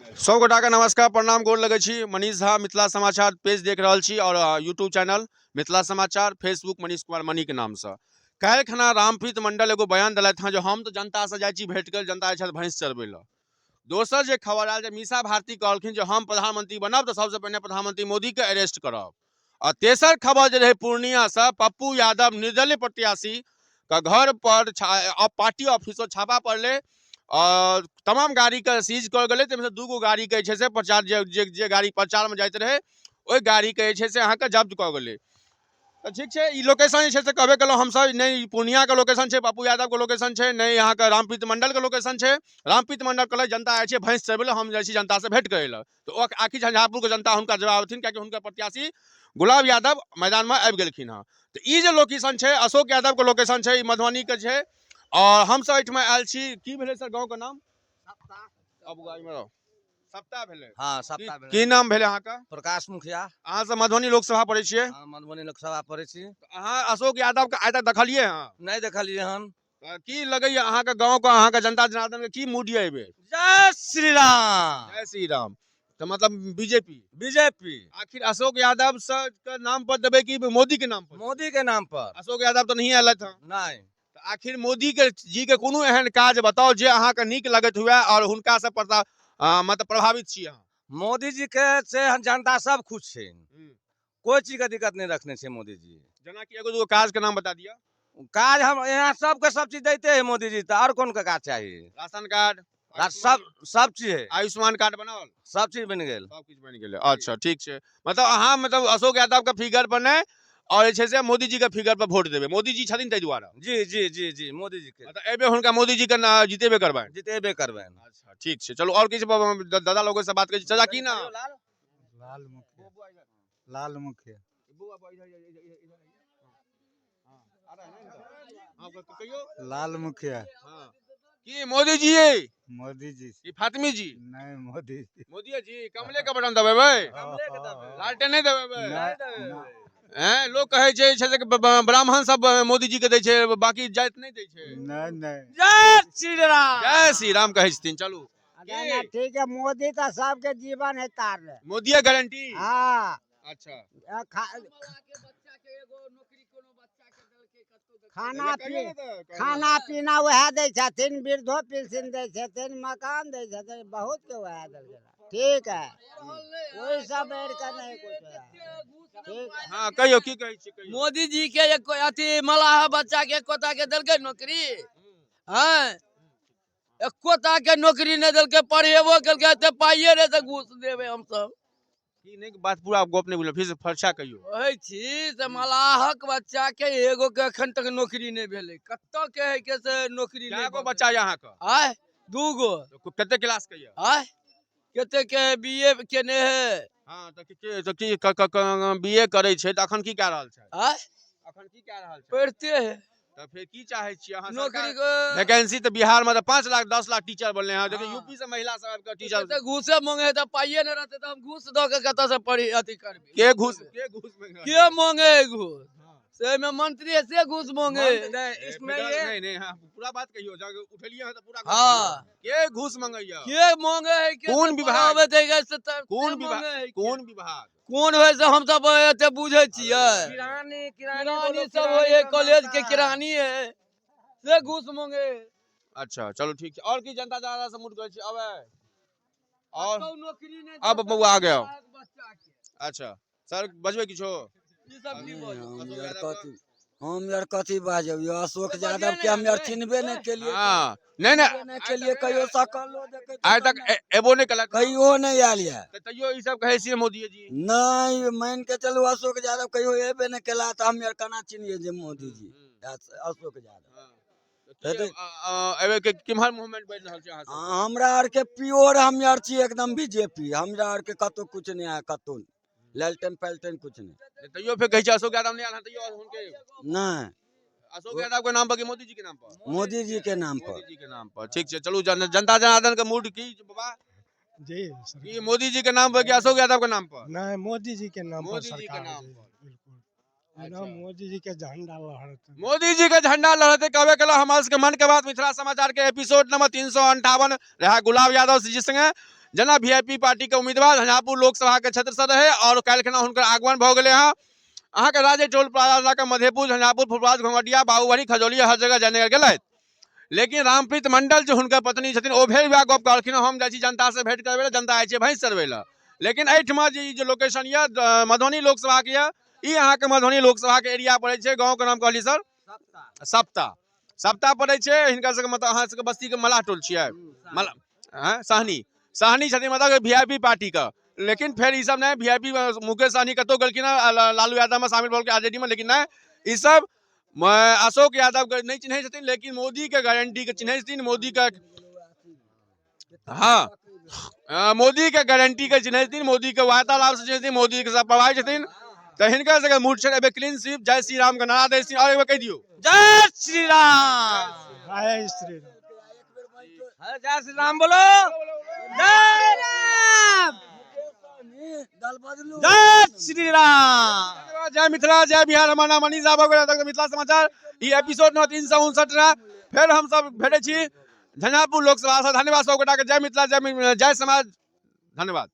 सब गोटाके नमस्कार, प्रणाम, गोर लगै छी। मनीष झा मिथिला समाचार पेज देख रहल छी आओर यूट्यूब चैनल मिथिला समाचार, फेसबुक मनीष कुमार मनी के नामसँ। काल्हि खना रामप्रीत मंडल एगो बयान देलथि हँ जे हम तऽ जनतासँ जाइ छी भेंट करै, जनता जाइ छथि भैंस चरबै लए। दोसर जे खबर आयल जे मीसा भारती कहलखिन जे हम प्रधानमंत्री बनब तऽ सबसँ पहिने प्रधानमंत्री मोदीके अरेस्ट करब। आ तेसर खबर जे रहै पूर्णियासँ पप्पू यादव निर्दलीय प्रत्याशी के घर पर पार्टी ऑफिस पर छापा पड़लै और तमाम गाड़ीके सीज कऽ गेलै। ताहिमे से 2 गो गाड़ीके जे छै से प्रचार जे जे जे गाड़ी प्रचारमे जाइत रहै ओहि गाड़ीके जे छै से अहाँके जब्त कऽ गेलै। तऽ ठीक छै, ई लोकेशन जे छै से कहबे केलहुँ हमसब, नहि ई पूर्णियाके लोकेशन छै, पप्पू यादवके लोकेशन छै, नहि अहाँके रामप्रीत मण्डलके लोकेशन छै। रामप्रीत मण्डल कहलक जनता जाइ छै भैंस चरबै लए, हम जाइ छी जनतासँ भेँट करै लए। तऽ ओ आखिर झंझारपुरके जनता हुनका जवाब देथिन, कियाकि हुनकर प्रत्याशी गुलाब यादव मैदानमे आबि गेलखिन हँ। तऽ ई जे लोकेशन छै अशोक यादवके लोकेशन छै, ई मधुबनीके छै आओर हमसब एहिठमा आयल छी। की भेलै सर गाँवके नाम? अब गाड़ीमे रहो। सप्ताह भेलै। हाँ, सप्ताह भेलै। की नाम भेलै अहाँके? प्रकाश मुखिया। अहाँ सब मधुबनी लोकसभा पढ़ै छियै? हाँ, मधुबनी लोकसभा पढ़ै छी। अहाँ अशोक यादवके आइ तक देखलियै हँ? नहि देखलियै हन। तऽ की लगैया अहाँके गाँवके, अहाँके जनता जनार्दन के की मूड यऽ एहिबेर? जय श्री राम। जय श्री राम। तऽ मतलब बीजेपी? बीजेपी। आखिर अशोक यादव से के नाम पर देबै कि मोदी के नाम पर? मोदी के नाम पर। अशोक यादव तऽ नहीं एलथि हँ। नहीं। तऽ आखिर मोदी के जी के कोनो एहन काज बताउ जे अहाँके नीक लगैत हुए आओर हुनका से मतलब प्रभावित छी अहाँ? मोदी जी के से जनता सब खुश छै, कोई चीज के दिक्कत नहीं रखने छै मोदी जी। जेनाकि एगो दूगो काज के नाम बता दिअ। काज हम यहाँ सबके सब चीज देते है मोदी जी, तऽ और कोन के काज चाही? राशन कार्ड, सब चीज है। आयुष्मान कार्ड बनाओल, सब चीज बनि गेल, सब किछु बनि गेलै। अच्छा ठीक छै, मतलब अहाँ मतलब अशोक यादव के फिगर पर नहि और जे छै से मोदी जी के फिगर पर वोट देबै, मोदी जी छथिन ताहि दुआरे। जी जी जी जी, मोदी जी के। मतलब एहिबेर हुनका मोदी जी के जितेबे करबनि? जितेबे करबनि। अच्छा ठीक छै, चलू और किछु दादा लोग से बात करै छी। चाचा की नाम? लाल मुखिया। लाल मुखिया। लाल मुखिया। की मोदी जी? मोदी जी। की फातिमी जी? नहीं, मोदी जी। मोदी जी कमले के बटन दबेबै, लालटेन नहि दबेबै? हैं, लोग कहै छै छै से ब्राह्मण सब मोदी जी के दै छै, बाकी जाति नहि दै छै। नहीं नहीं। जय श्री राम। जय श्री राम कहै छथिन। चलू नहीं, ठीक है, मोदी तो सबके जीवन है तार। मोदी गारंटी। हाँ। अच्छा। खाना पीना वएह दै छथिन, वृद्धो पेंशन दै छथिन, मकान दै छथिन, बहुत के वएह देलखिन। ठीक है, ओहि सब बढ़ि कऽ नहीं कुछ है। ठीक। हाँ कहियौ, की कहै छी? मोदी जी के एक अथी मलाह बच्चा के एकोटा के देलकै नौकरी? हाँ, एकोटा के नौकरी नहि देलकै। पढ़ेबो केलकै, एते पाइए नहि तऽ घूस देबै हमसब। की नहि बात पूरा गप नहि बुझलहुँ, फिर से फरछा कहियौ। कहै छी से मलाहक बच्चा के एगो के एखन तक नौकरी नहि भेलै। कतऽ के है के से नौकरी नहि? गो बच्चा यऽ अहाँके? आय, 2 गो। कते क्लास के यऽ? आय, कते के बी ए केने है। हाँ, तऽ की बी ए करै छै तऽ अखन की कए रहल छै? आय, अखन की कए रहल छै? पढ़ते है। तऽ फेर की चाहै छियै अहाँ? नौकरी। वैकेंसी तऽ बिहार में तऽ 5 लाख 10 लाख टीचर बनले हैं। देखियौ यूपी से महिला सब आबि कऽ टीचर। तऽ घूसे मांगे है तऽ पाइए नहि रहतै तऽ हम घूस दऽ के कतऽ से पढ़ी अथी करबै? के घूस, के घूस? के मांगे है घूस? से में मंत्री है से घूस मांगे। इसमें ये नहीं नहीं, हाँ पूरा बात कहियो, जाके उठेलिए हैं तऽ पूरा। हाँ, के घूस मांगैया? के मांगे है? कोन विभाग? कोन विभाग? कोन विभाग? कोन होइ से हमसब एते बुझै छियै। किरानी, किरानी सब होइ है, कॉलेज के किरानी है से घूस मांगे। अच्छा चलू ठीक छै। और की जनता जनार्दन से मूड करै छी अब और नौकरी नहि। अब बौआ आ गया। अच्छा सर बजबै किछो? हम यार कथी बाजब यौ, अशोक यादव के हम यार चिन्हबे नहि केलियै। हाँ नहीं नहीं, केलियै कहियो सकलो देखै आइ तक एबो नहि केलक, कहियो नहि आयल यऽ। तैयो ई सब कहै छियै मोदी जी? नहीं, मान के चलू अशोक यादव कहियो एबे नहि केला तऽ हम यार केना चिन्हियै जे मोदी जी अशोक यादव। एबे के किम्हर मूवमेंट बढ़ि रहल छै अहाँ सब? हमरा आर के प्योर हम यार छी एकदम बीजेपी, हमरा आर के कतौ कुछ नहि है, कतौ लालटेन पालटेन कुछ नहीं। तैयो फेर कहै छै अशोक यादव नहीं आयल हन तैयो हुनके? नहीं। अशोक यादव के नाम पर कि मोदी जी के नाम पर? मोदी जी के नाम पर। मोदी जी के नाम पर। ठीक छै, चलू जनता जनार्दन के मूड की बाबा? जी की मोदी जी के नाम पर कि अशोक यादव के नाम पर? नहीं, मोदी जी के नाम पर। मोदी जी के नाम पर। बिल्कुल मोदी जी के झंडा लहरते, मोदी जी के झंडा लहरते। कहबे केलहुँ हमार सबके मन के बात मिथिला समाचार के एपिसोड नंबर 358 रहा गुलाब यादव जी संगे, जेना वीआईपी पार्टी के उम्मीदवार झंझारपुर लोकसभा के क्षेत्र से रहे और काल्हि हुनकर आगमन भऽ गेलै हँ। अहाँके राजे टोल प्लाजा लऽ कऽ मधेपुर, झंझारपुर, फुलपरास, घोंघटिया, बाबूबड़ी, खजौली हर जगह जयनगर गेलथि। लेकिन रामप्रीत मंडल जे हुनकर पत्नी छथिन ओ फेर वएह गप कहलखिन, हम जाइ छी जनता से भेंट करबै लए, जनता जाइ छै भैंस चरबै लए। लेकिन एहिठमा जे ई जे लोकेशन यऽ मधुबनी लोकसभाके यऽ, ई अहाँके मधुबनी लोकसभाके एरिया पड़ै छै। गाँवके नाम कहली सर? सप्ता। सप्ता पड़ै छै हिनकर सबके, मतलब अहाँ सबके बस्तीके मलाह टोल छियै, मलाह सहनी, सहनी छथिन मतलब वी I P पार्टीके। लेकिन फेर ई सब नहि V I P Mukesh Sahni कतहु गेलखिन हँ, लालू यादवमे शामिल भऽ गेलखिन आरजेडी मे, लेकिन नहि ई सब अशोक यादवके नहि चिन्है छथिन, लेकिन मोदीके गारंटीके चिन्है छथिन। मोदीके, हाँ, मोदीके गारंटीके चिन्है छथिन, मोदीके वार्तालाप से चिन्है छथिन, मोदीके सब प्रभावित छथिन। तऽ हिनकर सबके मूड छै एहिबेर क्लीन स्वीप, जय श्री राम के नारा दै छथिन। और एक बेर कहि दियौ, जय श्री राम, जय श्री राम, जय श्री राम बोलो, जय राम, जय श्री राम, जय मिथिला, जय बिहार। हमर नाम मनीष झा भऽ गेल। मिथिला समाचार ई एपिसोड नंबर 359 रहे। फेर हम सब भेटै छी झंझारपुर लोकसभा से। धन्यवाद सब गोटा के। जय मिथिला, जय जय समाज, धन्यवाद।